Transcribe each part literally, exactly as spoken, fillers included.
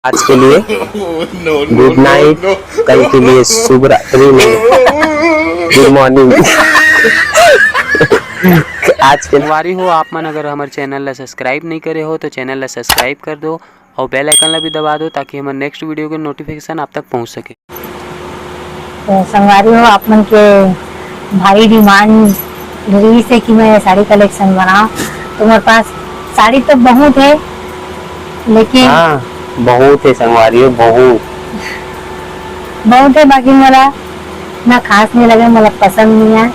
आज के लिए गुड नाइट, कल के लिए शुभ रात्रि, नहीं, गुड मॉर्निंग। आज के संगवारी हो, आप मन अगर हमर चैनल ला सब्सक्राइब नहीं करे हो तो चैनल ला सब्सक्राइब कर दो और बेल आइकन ला भी दबा दो, ताकि हमर नेक्स्ट वीडियो के नोटिफिकेशन आप तक पहुंच सके। तो संगवारी हो, आप मन के भारी डिमांड रहिस हे कि मैं साड़ी कलेक्शन बनाओ, तो मोर पास साड़ी तो बहुत है, लेकिन हाँ, बहुत है संगवारी हो, बहुत। बहुत है, बाकी मोला ना खास नहीं लगे, मोला पसंद नहीं आए,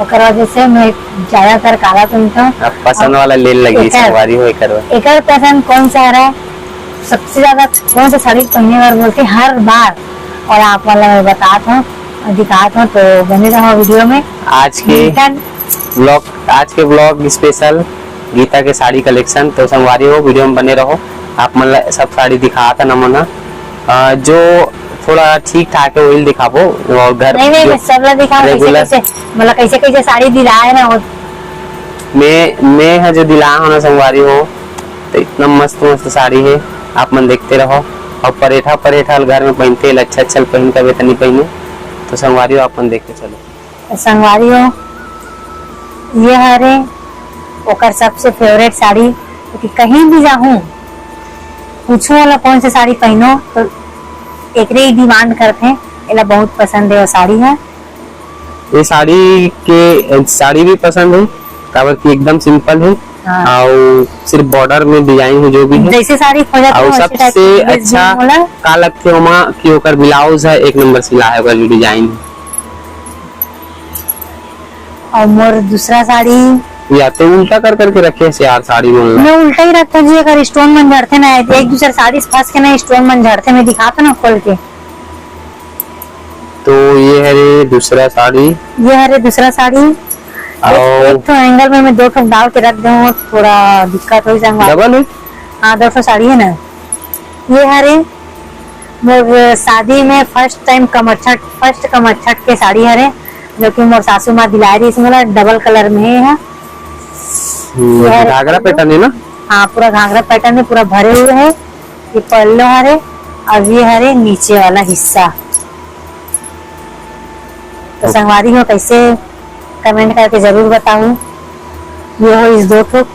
ओकर वजह से मैं ज्यादातर काला पहनता हूँ। अब पसंद और वाला लेन लगी एकर, संगवारी हो, एकर बर। एकर पसंद कौन सा रहा, सबसे ज्यादा कौन सा साड़ी पहने बर बोलते हर बार, और आप वाला मैं बतात हूँ, दिखात हूँ, तो बने रहो वीडियो में। आज के मिलथन। ब्लॉग, आज के ब्लॉग स्पेशल गीता के साड़ी कलेक्शन। तो संगवारी हो, वीडियो में बने रहो, आप मन ला सब साड़ी दिखात हन हमन ह। अ, जो थोड़ा ठीक ठाक है, वही दिखाबो। और घर नहीं, नहीं, जो मैं सब ला दिखाऊँ, कैसे, regular कैसे, मतलब, कैसे, कैसे साड़ी दिलाए ना वो। मैं, मैं ह जो दिलाए हो ना संगवारी हो, तो इतना मस्त, मस्त साड़ी है, आप मन देखते रहो। और परेठा, परेठा घर में पहनते, अच्छा, अच्छा पहन कर वेतनी पहने, तो संगवारी हो, आप मन देख के चलो। संगवारी हो, ये हरे ओकर सबसे फेवरेट साड़ी, क्योंकि कहीं भी जाहूँ, पूछूँ वाला कौन से साड़ी पहनो, तो एकरे ही डिमांड करते हैं। एला बहुत पसंद है वो साड़ी है। ये साड़ी के, साड़ी भी पसंद है, काबर कि एकदम सिंपल है। हाँ। और सिर्फ बॉर्डर में डिजाइन है, जो भी है। जैसे साड़ी खोजत और हो, वैसे सबसे टाइप के ड्रेस अच्छा भी मोला का लगथे ओमा कि ओकर ब्लाउज है, एक नंबर सिला है, ओकर जो डिजाइन है। और मोर दूसरा साड़ी या तो उल्टा कर करके रखे से यार, साड़ी मन ला। मैं उल्टा ही रखता जी, अगर स्टोन मन झड़ते ना, एक दूसरे साड़ी से फंस के ना स्टोन मन झड़ते, मैं दिखाता ना खोल के। तो ये हरे दूसरा साड़ी। ये हरे दूसरा साड़ी। और एक, एक ठो एंगल में मैं दो ठो डाल के रख दे हूँ, थोड़ा दिक्कत हो जाएगा। डबल है? हाँ, दो ठो साड़ी है ना। ये हरे मोर शादी में first time Kamarchhath, first Kamarchhath के साड़ी हरे, जो कि मोर सासू माँ दिलाए रही मोला, डबल कलर में है। हम्म, ये हरे घाघरा पल्लू। पैटर्न है ना? हाँ, पूरा घाघरा पैटर्न है, पूरा भरे हुए है। ये पल्लू हरे, और ये हरे नीचे वाला हिस्सा। तो ओके। संगवारी हो, कैसे, कमेंट करके जरूर बताओ। ये हो इस दो ठो।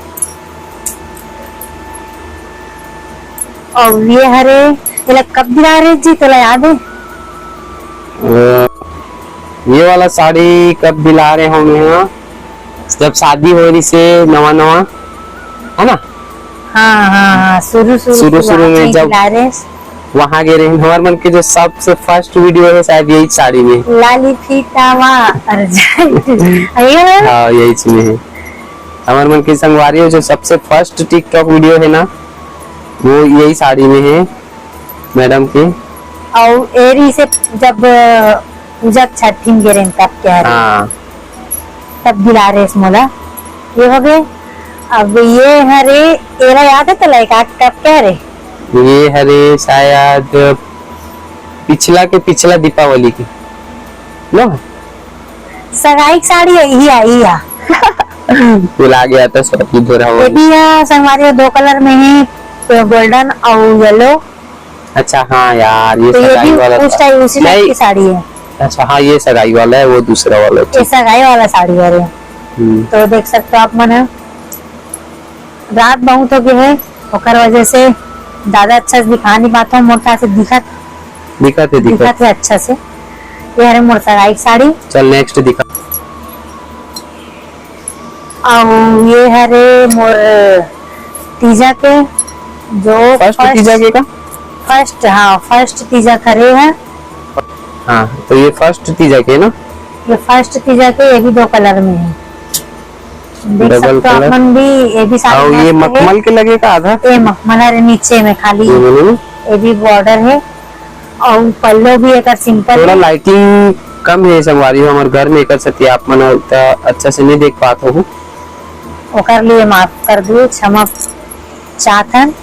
और ये हरे, एला कब दिला रहे जी, तोला याद है? अ, ये वाला साड़ी कब दिला रहे होंगे, हाँ? जब शादी हो रही से नवा नवा, है ना? हाँ, हाँ, हाँ, शुरू, शुरू, शुरू, शुरू शुरुआत में में जब दिला रहे। वहाँ गए रहे, हमारे मन के जो सबसे फर्स्ट वीडियो है शायद यही साड़ी में। लाली फीता वा अरे जाए। अरे हाँ, यही में है। हमारे मन के संगवारी हो, जो सबसे फर्स्ट TikTok वीडियो है ना, वो यही साड़ी में है मैडम के। और एरी से जब पूजा छठीन गे रहे तब क्या रहे? हाँ। तब दिला रहे मोला। ये हो गए। अब ये हरे, एला याद है तो लाइक आज कब क्या रहे? ये हरे शायद पिछला के पिछला दीपावली की, नो? सगाई की साड़ी यही आई है। भुला गया था, सॉरी, थोड़ा वो। ये भी है संगवारी, दो कलर में है, तो गोल्डन और येलो। अच्छा, हाँ यार, ये तो ये सगाई भी वाला उस था। टाइप, उसी टाइप नहीं। की साड़ी है। अच्छा, हाँ, ये सगाई वाला है, वो दूसरा वाला है। ये सगाई वाला साड़ी है रे। हम्म। तो देख सकते हो आप मन, रात बहुत हो गए है, ओकर वजह से ज्यादा अच्छा से दिखा नहीं पाता हूँ। मोर ख्याल से दिखत, दिखत है, दिखत। दिखत है अच्छा से। ये हरे मोर सगाई की साड़ी। चल, नेक्स्ट दिखा। अउ ये हरे मोर तीजा के, जो फर्स्ट फर्स्ट तीजा के का? फर्स्ट, हाँ, फर्स्ट तीजा के हरे है। हाँ, तो ये फर्स्ट तीजा के ना? ये फर्स्ट तीजा के, ये भी दो कलर में है। देख डबल सकते हो कलर। अपन भी, ये भी साड़ी अउ ये मस्त है। मखमल के लगे का आधा? ये मखमल हरे नीचे में खाली। ये बोले ना? ये भी बॉर्डर है। अउ पल्लो भी एकर सिंपल थोड़ा है। लाइटिंग कम है संगवारी हो, हमर घर में एकर सेती आप मन ह उतना अच्छा से नहीं देख पात हो। ओकर लिए माफ कर दू, क्षमा चाहत हन।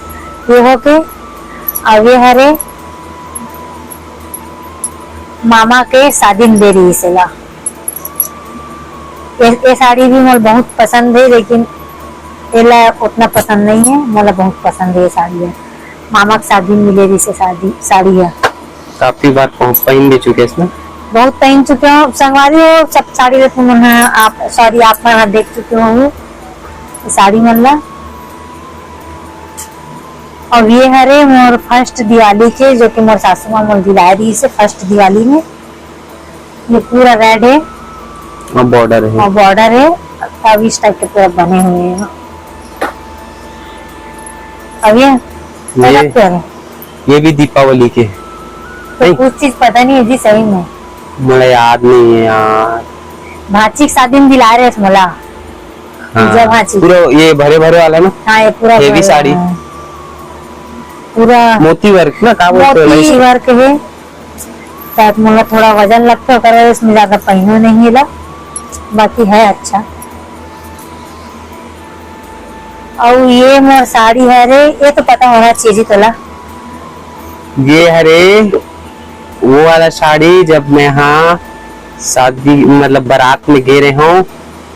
ये हो के, अउ ये हरे मामा के शादी में दे रही सेला। ये, ये साड़ी भी मोला बहुत पसंद है, लेकिन एला उतना पसंद नहीं है, मोला बहुत पसंद है ये साड़ी है। मामा के शादी में मिले रहिसे शादी, साड़ी ह। काफी बार पह-, पहिन भी चुके हस ना? बहुत पहिन चुके हों। संगवारी हो, सब साड़ी ला तुमन ह, आप, sorry, आप मन ह देख चुके होहू साड़ी मन ला। अउ ये हरे मोर first दिवाली के, जो कि मोर सासू माँ मोला दिलाए रहिसे first दिवाली में। ये पूरा red है। और border है। और border है। अब इस type के पूरा बने हुए हैं। अब ये ये, ये भी दीपावली के। तो नहीं। कुछ चीज पता नहीं है जी सही में। मोला याद नहीं है यार। भांची के शादी में दिलाए रहिस मोला। हाँ, पूजा भांची। पूरा ये भरे भरे वाला ना? हाँ, ये पूरा heavy भरे साड़ी। वाला है। पूरा मोती work ना, का बोलते हैं मोती वैसे? Work है। शायद मोला थोड़ा वजन लगथे, ओकर वजह से मैं ज्यादा पहिनो नहीं एला, बाकी है अच्छा। अउ ये मोर साड़ी हरे, ये तो पता होना चाहिए जी तोला। ये हरे वो वाला साड़ी, जब मैं हा शादी, मतलब बारात में गे रहे हों,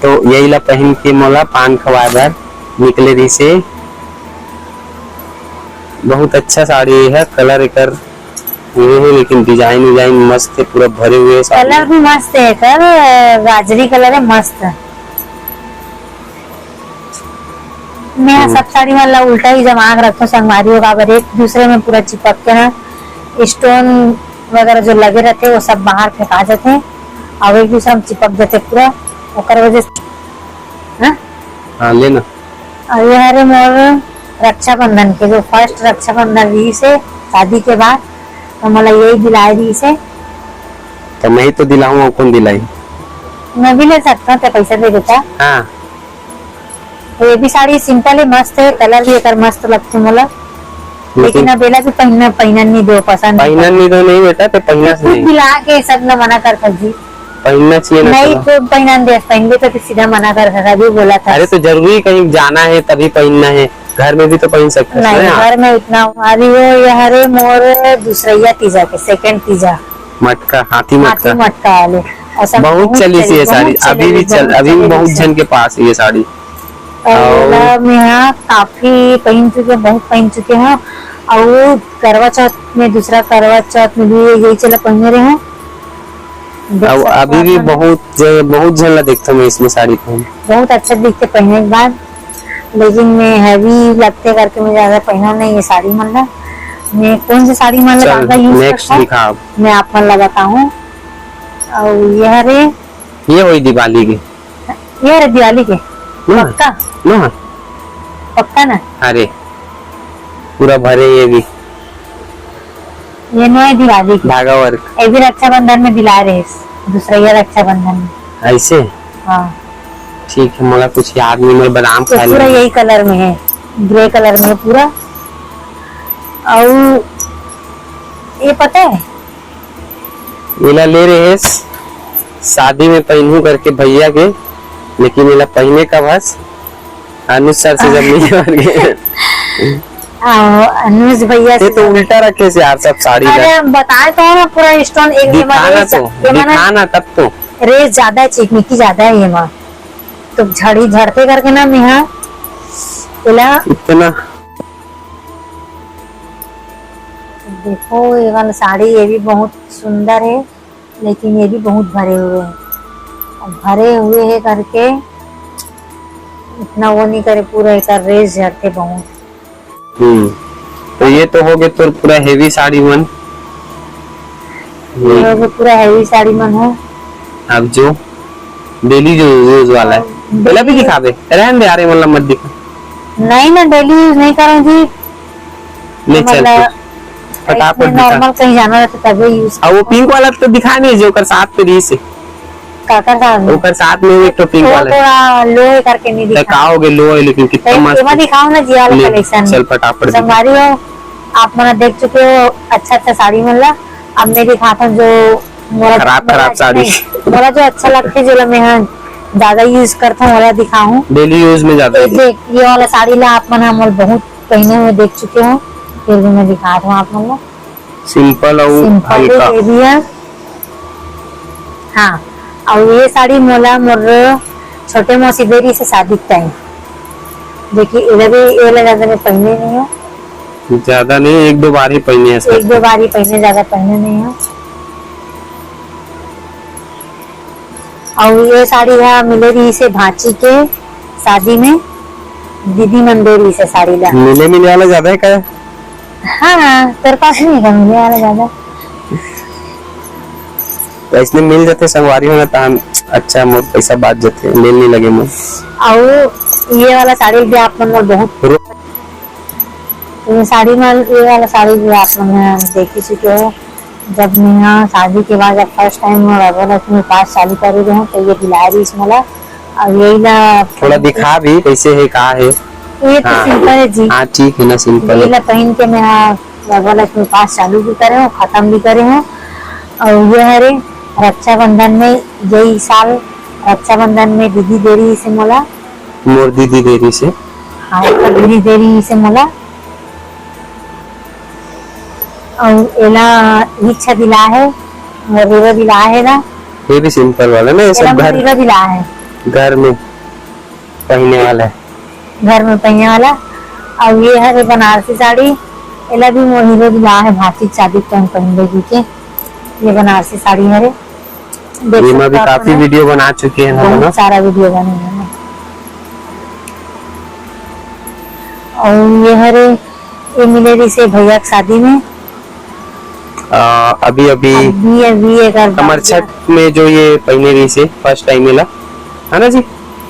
तो यही ला पहन के मोला पान खवाए बर निकले रहिसे। बहुत अच्छा साड़ी है, colour एकर ये है, लेकिन design विजाइन मस्त है, पूरा भरे हुए है साड़ी। Colour भी मस्त है एकर, गाजरी colour है, मस्त है। मैं हम्म। सब साड़ी मन ला उल्टा ही जमा के रखथों संगवारी हो, काबर एक दूसरे में पूरा चिपक के ना stone वगैरह जो लगे रहते, वो सब बाहर फेंका जाते हैं और एक दूसरे में चिपक जाते पूरा, ओकर वजह से, हाँ? हाँ, लेना। अउ ये हरे मोर रक्षाबंधन के, जो first रक्षाबंधन रहिसे शादी के बाद, तो मोला यही दिलाए रहिसे। तो मैं ही तो दिलाहूँ, अउ कौन दिलाई? मैं भी ले सकता हूँ, तो पैसा दे देता। हाँ। तो ये भी साड़ी simple है, मस्त है, colour भी एकर मस्त लगथे मोला। लेकिन लेकिन अब एला भी पहिनना, पहिनन नहीं दो, पसंद नहीं पहिनन नहीं दो, नहीं बेटा, तो पहिनना तो से खुद नहीं। दिला के सब ना मना कर कर जी। पहिनना चाहिए ना, नहीं, चलो। तो पहिनन दे, पहिनबे तो सीधा मना कर कर अभी बोला था। अरे, तो जरूरी कहीं जाना है तभी पहिनना है, घर में भी तो पहिन सकते हैं नहीं, ना। घर में इतना। अभी वो ये हरे मोर दूसरैया तीजा के, second तीजा। मटका, हाथी हाथी मटका। मटका वाले। ऐसा बहुत बहुत चली सी चली, ये साड़ी, बहुत अभी चली, भी चल, बहुत अभी भी चली बहुत सी। जन के पास ये साड़ी। अउ अउ एला मेहा काफी पहिन चुके, बहुत पहिन चुके हव। अउ करवा चौथ में, दूसरा करवा चौथ में भी यही चला पहिने रहे हव। देख अउ सकथव अभी भी आप मन। बहुत ज-, बहुत झन ला देखथव मैं इसमें साड़ी पहन। बहुत अच्छा दिखथे पहने के बाद, लेकिन मैं heavy लगथे करके मैं ज्यादा पहनव नहीं ये साड़ी मन ला। मैं कौन सी साड़ी मन ला चल, ज्यादा use next करथव, दिखा। मैं आप मन ला बताहूँ। अउ ये हरे ये होई दिवाली के। ये हरे दिवाली के। ना। पक्का? ना। पक्का ना? अरे, पूरा भरे ये भी। ये नो है दिवाली के। धागा work। ये भी रक्षाबंधन में दिलाए रहे, दूसरा ये रक्षाबंधन में। ऐसे? हाँ। ठीक है, मोला कुछ याद नहीं, मैं बादाम तो खाए पूरा लेंगे। यही colour में है, grey colour में है पूरा। अउ ये पता है, एला ले रहे शादी में पहिनहूं करके भैया के, लेकिन एला पहिने कब हस? अनुज सर से जब मिले बर गे। आओ, अनुज भैया ये से तो जब उल्टा रखे से यार सब साड़ी ला। अरे, हम बताए तो हन ना, पूरा stone एक दिखा ना तो, दिखा ना तब तो। Range ज्यादा है, चिकमिकी ज्यादा है ये मा। तो झड़ी झड़ते करके ना मेहा एला इतना। देखो, ये वाला साड़ी, ये भी बहुत सुंदर है, लेकिन ये भी बहुत भरे हुए हैं। अब भरे हुए है करके इतना वो नहीं करे, पूरा एकर range झड़ते बहुत। हम्म, तो ये तो हो गए तोर पूरा heavy साड़ी मन। ये हो गए पूरा heavy साड़ी मन हो। अब जो daily जो use वाला है, अब पहला भी daily दिखाबे, रहन दे यार, ये वाला मत दिखा। नहीं, मैं daily use नहीं करूँ जी। ले चल, मतलब, फटाफट इसमें दिखा। Normal कहीं जाना रहता तभी use अब वो करता हूँ। Pink वाला तो दिखा नहीं, जो ओकर साथ पे रही से। काकर साथ में? ओकर साथ में एक ठो pink वो वाला है। थोड़ा low है करके नहीं तो दिखा। का हो गए, low है, लेकिन कितना तो मस्त एमा है। दिखाओ ना जी वाला ले, collection। चल फटाफट दिखा। संगवारी हो, आप मन देख चुके हो अच्छा अच्छा साड़ी मन ला। अब मैं दिखाता हूँ जो मोला खराब, खराब साड़ी। नहीं, मोला जो अच्छा लगथे, जो ला मैं ह ज्यादा use करता हूँ, ओला दिखाहूँ। Daily use में ज्यादा ये है। देख, ये वाला साड़ी ला आप मन ह मोला बहुत पहने हुए देख चुके हो, फिर भी मैं दिखात हूँ आप मन ला। Simple अउ simple हल्का। Heavy है। हाँ, अउ ये साड़ी मोला मोर छोटे मौसी दे रही से शादी के time। देखिए, एला भी, एला ज्यादा मैं पहने नहीं हूँ। ज्यादा नहीं, एक दो बार ही पहिने हस। एक दो बार ही पहिने, ज्यादा पहिने नहीं हंव। अउ ये साड़ी ह मिले रहिस हे भांची के शादी में, दीदी मन दे रहिस हे साड़ी ला। मिले मिले वाला ज्यादा हे का? हाँ, हाँ, तोर पास नहीं हे का मिले वाला ज्यादा? तो इसने मिल जाते संगवारी हो ना, तहान अच्छा मोर पैसा बाच जाते, ले नहीं लगे मोर। अउ ये वाला साड़ी भी आप मन ला बहुत रो- ये साड़ी में, ये वाला साड़ी भी आप मन देख ही चुके हो। जब मैं यहाँ शादी के बाद जब फर्स्ट टाइम मैं वैभव लक्ष्मी उपास चालू करे रहे हूँ, तो ये दिलाए रहिस मोला। अब यही ला थोड़ा दिखा भी कैसे है, का है। ये तो हाँ। सिंपल है जी। हाँ, ठीक है ना, सिंपल ये है। ला पहन के मैं यहाँ वैभव लक्ष्मी उपास चालू भी करे हूँ, खत्म भी करे हूँ। और ये हरे रक्षाबंधन में, यही साल रक्षाबंधन में दीदी दे रहिस हे मोला। मोर दीदी दे रहिस हे। हाँ, एक दीदी दे रहिस हे मोला। अउ एला इच्छा दिला हे, मोर हीरो दिला हे ना। ये भी सिंपल वाला ना, ये सब एला मोर घर, हीरो दिला हे। घर में पहिने वाला हे। घर में पहिने वाला। अउ ये हरे बनारसी साड़ी, एला भी मोर हीरो दिला हे, भांची शादी के टाइम पहिन लेगी के। ये बनारसी साड़ी हरे। देख एमा भी सकथव आप काफी मन। वीडियो बना चुके हैं हम बहुत लोग। सारा वीडियो बने हैं। अउ ये हरे, ये मिले रहिस हे भैया के शादी में। आ, अभी, अभी अभी, अभी एकर बाद कमरछठ में जो ये पहिने रहिस हे, फर्स्ट टाइम एला, है ना जी?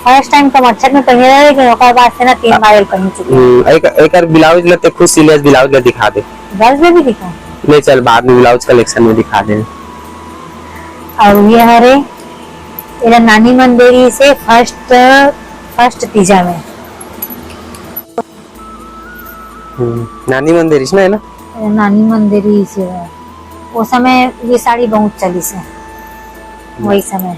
फर्स्ट टाइम कमरछठ में पहिने रहे, लेकिन ओकर बाद से ना तीन बार एला पहिन चुके हैं। हम्म, एक, एकर ब्लाउज ला ते खुद सिले हस, ब्लाउज ला दिखा दे। ब्लाउज में भी दिखा? नहीं, चल, बाद में ब्लाउज कलेक्शन में दिखा दे। अउ ये हरे, एला नानी मन दे रहिस हे फर्स्ट, फर्स्ट तीजा में। हम्म, नानी मन दे रहिस ना एला? एला नानी मन दे रहिस हे। वो समय ये साड़ी बहुत चलिस हे, हम्म। वही समय।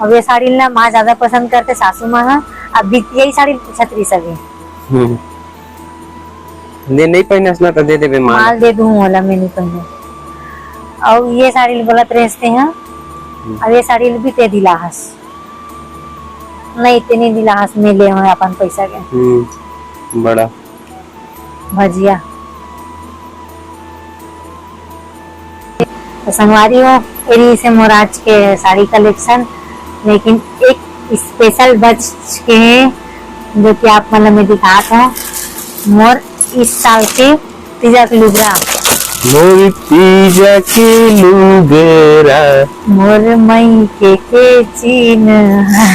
अब ये साड़ी ला माँ ज्यादा पसंद करथे, सासू माँ ह। अब भी यही साड़ी पूछत रहिस अभी। हम्म। दे, नहीं पहिनस ना, तो दे देबे माँ। माँ ल दे दूँ, ओला मैं नहीं पहिनूँ। अउ ये साड़ी ल बोलत रहिस ते ह, हम्म। अब ये साड़ी ल भी ते दिला हस। नहीं, ते नहीं दिला हस, मैं ले हूँ अपन पैसा के। हम्म, बड़ा। भजिया। तो संगवारी हो, ये रहिस हे मोर आज के साड़ी कलेक्शन, लेकिन एक स्पेशल बच के हे, जो कि आप मन ल मैं दिखात हूँ, मोर इस साल के तीजा के लुगरा। मोर तीजा के लुगरा। मोर मइके के चिन्हा।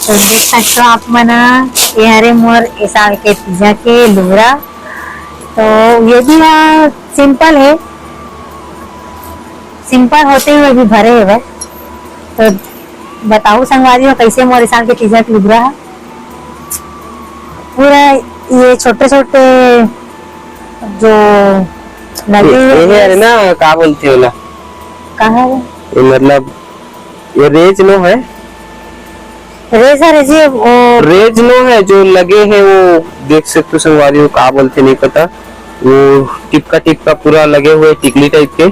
तो देख सकते हो आप मन, ये हरे मोर ए साल के तीजा के लुगरा। तो ये भी, हाँ, सिंपल है, सिंपल होते हुए भी भरे हवे। तो बताओ संगवारी हो, कैसे मोर ए साल के तीजा के लुगरा है। पूरा ये छोटे छोटे जो लगे ये, हुए ये हैं। अरे ना, का बोलते हो ना? कहाँ है? ये मतलब, ये रेज नो है? रेज है जी, वो रेज नो है, जो लगे हैं, वो देख सकते हो संगवारी हो, का बोलते नहीं पता, वो टिपका टिपका पूरा लगे हुए टिकली टाइप के।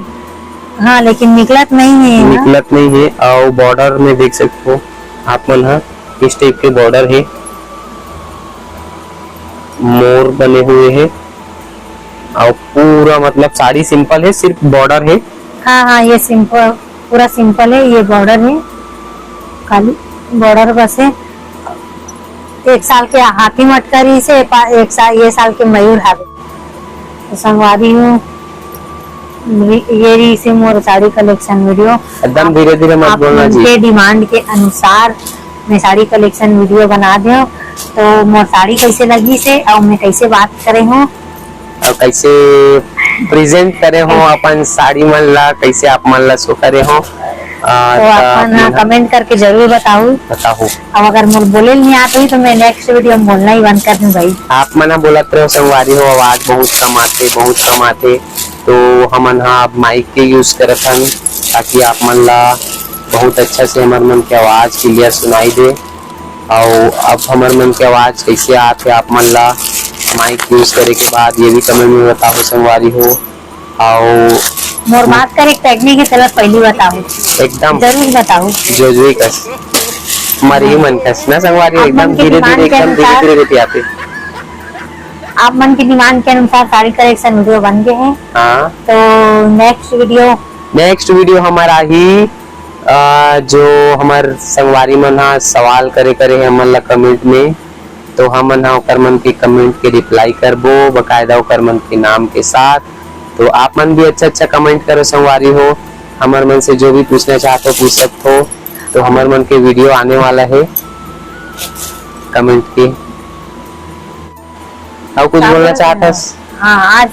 हाँ, लेकिन निकलत नहीं है ना। निकलत नहीं है। और बॉर्डर में देख सकते हो आप मन हा, इस टाइप के बॉर्डर है, मोर बने हुए है। और पूरा मतलब साड़ी सिंपल है, सिर्फ बॉर्डर है। हाँ, हाँ, ये सिंपल, पूरा सिंपल है। ये बॉर्डर है, खाली बॉर्डर बस है। एक साल के हाथी मटका रहिस हे, पा-, एक साल, ये साल के मयूर हावे। तो संगवारी हो, ये रहिस हे मोर साड़ी कलेक्शन वीडियो। एकदम धीरे धीरे मत आप बोलना मन जी। के डिमांड के अनुसार मैं साड़ी कलेक्शन वीडियो बना दे हूँ। तो मोर साड़ी कैसे लगिस हे और मैं कैसे बात करे हूँ, और कैसे प्रेजेंट करे हो अपन साड़ी मन ला, कैसे आप मन ला शो करे हो, आ, तो आप मन कमेंट करके जरूर बताओ। बताओ। अब अगर मोर बोले नहीं आत होही तो मैं नेक्स्ट वीडियो में बोलना ही बंद कर दूं भाई। आप मन ह बोलत रहो संगवारी हो, आवाज बहुत कम आथे, बहुत कम आथे, तो हमन ह अब माइक के यूज करत हन, ताकि आप मन ला बहुत अच्छा से हमर मन के आवाज क्लियर सुनाई दे। अउ अब हमर मन के आवाज कैसे आत हे आप मन ला माइक यूज करे के बाद, ये भी कमेंट में बताओ संगवारी हो। अउ मोर बात करे के टेक्निक हे, तेला पहली बताओ। एकदम। जरूर बताओ। जो जो ही कर। हमारे ही मन कस ना संगवारी हो, आप एकदम मन के धीरे-धीरे, demand के एकदम अनुसार धीरे-धीरे गोठियाथे। आप मन के demand के अनुसार साड़ी collection video बन गए हैं। हाँ। तो next video? Next video हमारा ही, अ, जो हमर संगवारी मन हा सवाल करे, करे हे हमन ला comment में, तो हमन हा ओकर मन के comment के reply करबो, बकायदा ओकर मन के नाम के साथ। तो आप मन भी अच्छा, अच्छा comment करो संगवारी हो, हमर मन से जो भी पूछना चाहत हो, पूछ सकत हो। तो हमर मन के video आने वाला है comment के। अउ कुछ का बोलना बोलत चाहत हन? हस? हाँ, आज,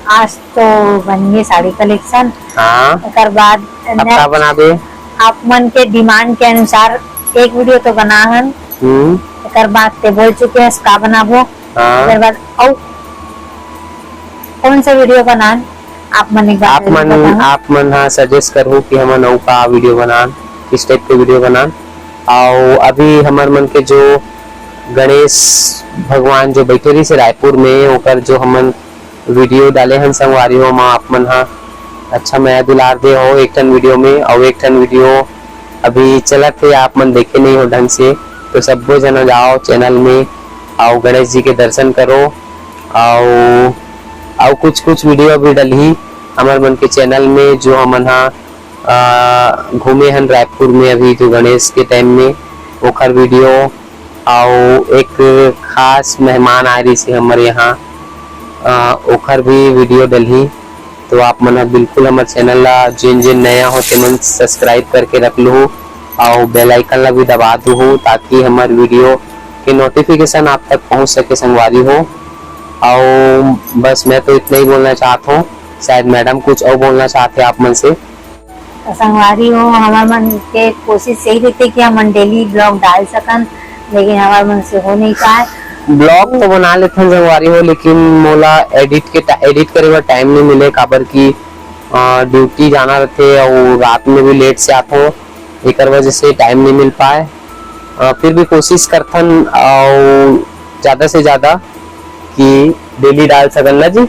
आज तो बन गए साड़ी collection। हाँ। एकर बाद अब का next बनाबे? आप मन के demand के अनुसार एक video तो बना हन। हम्म। एकर बाद ते बोल चुके हस का बनाबो। हाँ। एकर बाद अउ कौन सा video बनान? आप मन एक बार आप मन, बताओ। आप मन हा suggest करहु कि हमन अउ का video बनान, किस type के video बनान। अउ अभी हमर मन के जो गणेश भगवान जो बैठे रहिस हे रायपुर में, ओकर जो हमन video डाले हन संगवारी हो, ओमा आप मन हा अच्छा मया दुलार दे हो एक ठन video में, अउ एक ठन video अभी चलत हे, आप मन देखे नहीं हो ढंग से, तो सब्बो झन जाओ channel में, अउ गणेश जी के दर्शन करो। अउ, अउ कुछ कुछ video भी डलही हमर मन के channel में, जो हमन हा, अ, घूमे हन रायपुर में अभी जो गणेश के time में, ओखर video, अउ एक खास मेहमान आए रहिस हे हमर यहाँ, अ, ओखर भी video डलही। तो आप मन ह बिल्कुल हमर channel ला, जेन जेन नया हो, तेमन subscribe करके रख लूहू, अउ bell icon ला भी दबा दूहू, ताकि हमर video के notification आप तक पहुंच सके संगवारी हो। अउ बस मैं तो इतना ही बोलना चाहत हूँ, शायद madam कुछ और बोलना चाहते हैं आप मन से। तो संगवारी हो, हमर मन के कोशिश यही रहथे कि हमन daily vlog डाल सकन, लेकिन हमर मन से हो नहीं पाए। Vlog तो बना लेथन संगवारी हो, लेकिन मोला edit के टा-, edit करे बर time नहीं मिले, काबर कि, अ, duty जाना रहथे अउ रात में भी late से आथों, एकर वजह से time नहीं मिल पाए। अ, फिर भी कोशिश करथन अउ ज्यादा से ज्यादा कि daily डाल सकन ना जी।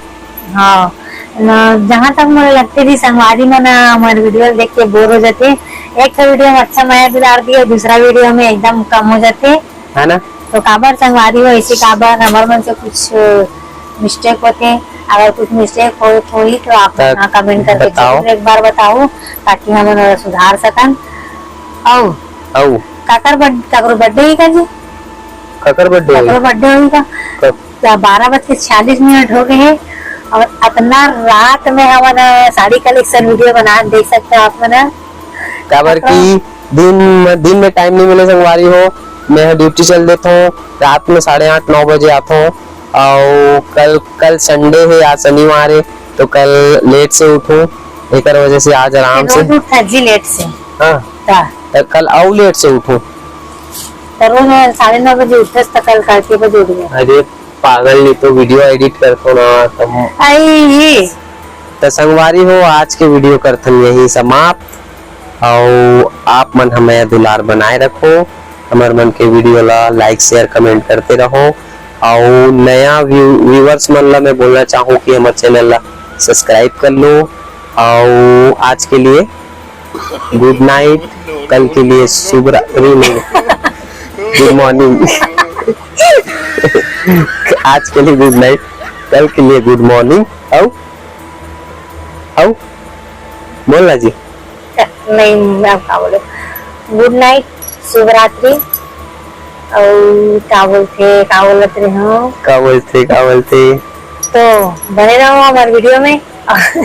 हाँ, न, जहाँ तक मोला लगथे जी, संगवारी मन ह हमर video ल देख के bore हो जाथे। एक ठो video में अच्छा मया दुलार दिए, दूसरा video में एकदम कम हो जाथे। है ना? तो काबर संगवारी हो, ऐसे काबर हमर मन से कुछ mistake होथे? अगर कुछ mistake हो, होही तो आप त हाँ comment करके बताओ। जरूर एक बार बताओ, ताकि हमन ओला सुधार सकन। अउ अउ काकर बर्थ-, काकरो birthday हे का जी? काकर birthday हे? काकरो birthday होही का? कब? त बारह बज के छियालीस मिनट हो गए हे अउ अतना रात में हमन, अ, साड़ी collection video बना देख सकते हो आप मन ह। काबर अतना कि दिन म-, दिन में time नहीं मिले संगवारी हो, मैं ह duty चल देथों, रात में साढ़े आठ नौ बजे आथों, अउ कल, कल Sunday हे, आज शनिवार हे, तो कल late से उठूं, एकर वजह से आज आराम से। रोज उठथस जी late से। हाँ। का? त कल अउ late से उठूं। त रोज मैं साढ़े नौ बजे उठथस, त कल कतके बजे उठ गया? अरे पागल, नहीं तो video edit करथों ना, त आई ही। त संगवारी हो, आज के video करथन यही समाप्त। अउ आप मन ह मया दुलार बनाए रखो, हमर मन के video ला like, share, comment करते रहो। अउ नया view-, viewers मन ला मैं बोलना चाहूँ कि हमर channel ला subscribe कर लो। अउ आज के लिए good night, कल के लिए शुभ रात्रि नहीं, good morning। आज के लिए good night, कल के लिए good morning। अउ, अउ बोलना जी। नहीं, मैं अब का बोलूं? Good night, शुभ रात्रि, अउ का बोलथे, का बोलत रहे हो? का बोलथे, का बोलथे? तो बने रहो हमारे video में।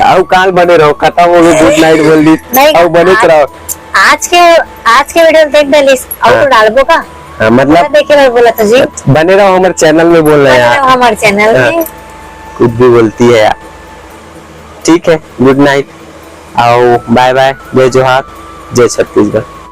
अउ काल बने रहो, खत्म हो गई, good night बोल दी। नहीं, अउ बने आज, रहो। आज के, आज के video देख डालिस, अउ हाँ। तो डालबो का? हाँ, मतलब पूरा देखे बर बोला था जी। बने रहो हमारे channel में, बोलना बने यार। रहो हमारे channel हाँ। में। कुछ भी बोलती है यार। ठीक है, good night, अउ bye bye, जय जोहार, जय छत्तीसगढ़।